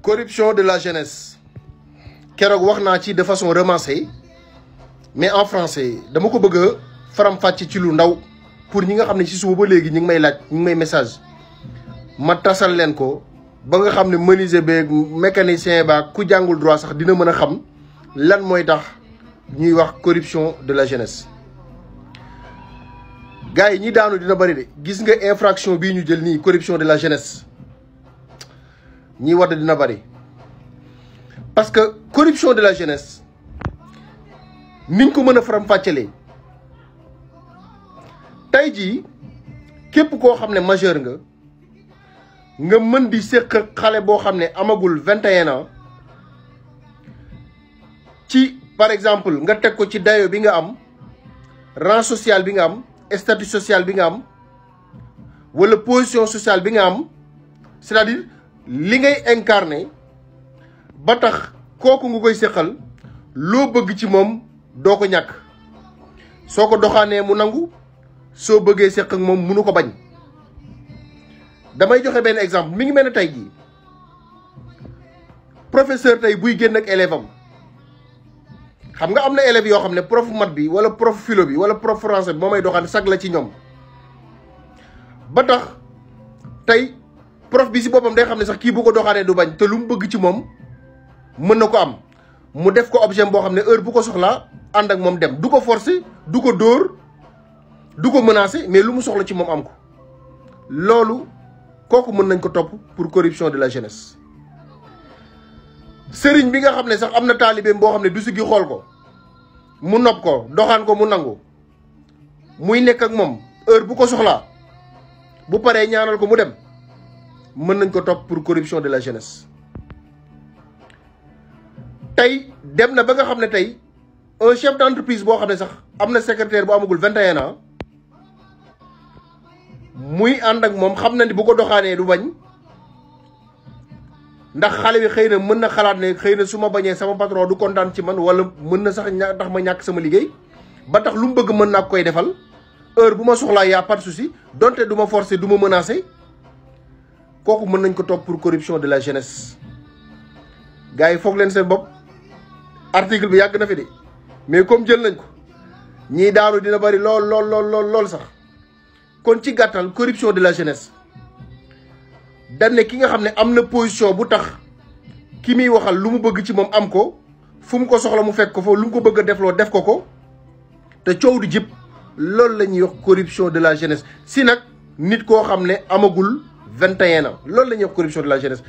corruption de la jeunesse keroog wax naa ci de façon ramassée mais en français dama ko bëgg a faram-fàcce ci lu ndaw pour ñi nga xam ne ci suba ba léegi ñi ngi may laaj ñi ngi may message ma tasal leen ko ba nga xam ne menuisier beeg mécanicien ba ku jàngul droit sax dina mën a xam lan mooy tax ñuy wax corruption de la jeunesse. gars yi ñi daanu dina bari de gis nga infraction bii ñu jël nii corruption de la jeunesse ñi wadd dina bari parce que corruption de la jeunesse niñ ko mën a faram-fàccelee tey jii képp koo xam ne majeur nga mën di séq xale boo xam ne amagul 21 ans ci par exemple nga teg ko ci dayo bi nga am rang social bi nga am statut social bi nga am wala position sociale bi nga am c'est-à-dire li ngay incarné ba tax kooku nga koy séqal loo bëgg ci moom doo ko ñàkk soo ko doxaanee mu nangu soo bëggee séq ak moom mënu ko bañ. damay joxe benn exemple mi ngi mel ne tey jii professeur tey buy génn ak élève am xam nga am na élèves yoo xam ne prof math bi wala prof philo bi wala prof français bi moo may doxaan sag la ci ñoom ba tax tey prof bi si boppam day xam ne sax kii bu ko doxaanee du bañ te lu mu bëgg ci moom mën na ko am mu def ko objet boo xam ne heure bu ko soxlaa ànd ak moom dem du ko forcer du ko dóor du ko menacer mais lu mu soxla ci moom am ko loolu kooku mën nañ ko topp pour corruption de la jeunesse. sëriñ bi nga xam ne sax am na taalibeem boo xam ne du si gi xool ko mu nopp ko doxaan ko mu nangu muy nekk ak moom heure bu ko soxlaa bu paree ñaanal ko mu dem mën nañ ko topp pour corruption de la jeunesse. tey dem na ba nga xam ne tey un chef d'entreprise boo xam ne sax am na secrétaire bu amagul 21 ans muy ànd ak moom xam na ni bu ko doxaanee du bañ ndax xale bi xëy na mën na xalaat ne xëy na su ma bañee sama patron du kontaan ci man wala mën na sax tax ma ñàkk sama liggéey ba tax lu mu bëgg mën naa koy defal heure bu ma soxlaa y a pas de souci donte du ma forcer du ma menacer kooku mën nañ ko topp pour corruption de la jeunesse. gars yi foog leen seen bopp article bi yàgg na fi de mais comme jël nañ ko ñii daanu dina bari lool sax. kon ci gàttal corruption de la jeunesse dañ ne ki nga xam ne am na position bu tax ki muy waxal lu mu bëgg ci moom am ko fu mu ko soxla mu fekk ko fa lu mu ko bëgg a defloo def ko te coow du jib loolu la ñuy wax corruption de la jeunesse si nag nit koo xam ne amagul 21 ans loolu la ñuy wax corruption de la jeunesse.